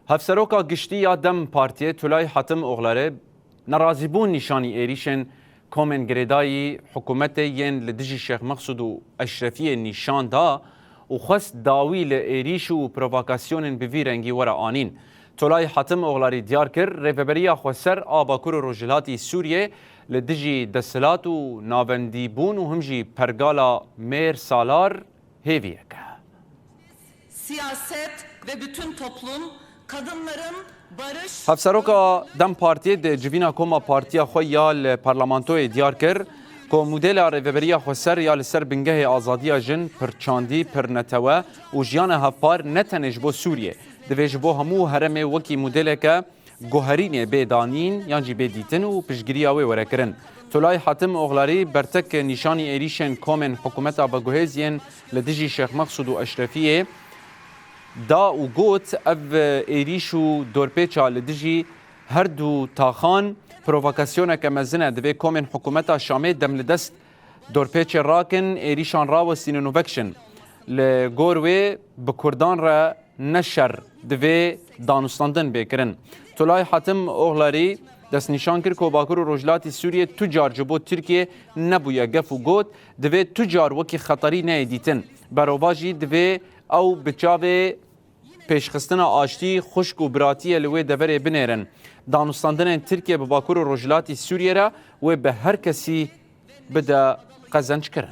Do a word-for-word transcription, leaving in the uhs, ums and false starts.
Hevseroka Giştî ya DEM Partiyê Tulay Hatim Oxlarê nerazîbûn nîşanî êrîşên komên girêdayî hikûmetê yên li dijî Şêx Mexsûd û Eşrefiyê nîşan da û xwest dawî li êrîş û provokasyonên bi vî rengî were anîn. Tulay Hatim Oxlarî diyar kir, Rêveberiya Xweser a Bakur û Rojhilatî Sûriyê li dijî desthilat û navendîbûn û him jî pergala mêr salar hêviyek e. Siyaset ve bütün toplum kadınların barış... Hevseroka DEM Partiyê di civîna koma partiya xwe ya li parlamentoyê diyar kir ku modela Rêveberiya Xweser ya li ser bingehê azadiya jin, pirçandî, pirnetewe û jiyana hevpar ne tenê ji bo Sûriyê, divê ji bo hemû heremê wekî modeleke guherînê bê danîn yan jî bê dîtin û piştgiriya wê were kirin. Tulay Hatim Oxlarî bertek nîşanî êrîşên komên hikûmeta veguhêz yên li dijî Şêx Mexsûd û Eşrefiyê da û got, ev êrîş û dorpêça li dijî her du taxan provokasyoneke mezin e. Divê komên hikûmeta Şamê demlidest dorpêçê rakin, êrîşan rawestînin û vekişin. Li gor wê bi Kurdan re ne şer, divê danûstandin bê kirin. Tulay Hatim Oxlarî destnîşan kir ku Bakur û Rojhilatî Sûriyê tu car ji bo Tirkiyê nebûye gef û got, divê tu car wekî xeterî neyê dîtin. Berovajî divê ew bi çavê pêşxistina aştî, xwişk û biratiyê li wê deverê binêrin. Danûstandinên Tirkiye bi Bakur û Rojhilatî Sûriyê re wê bi her kesî bide qezençkirin.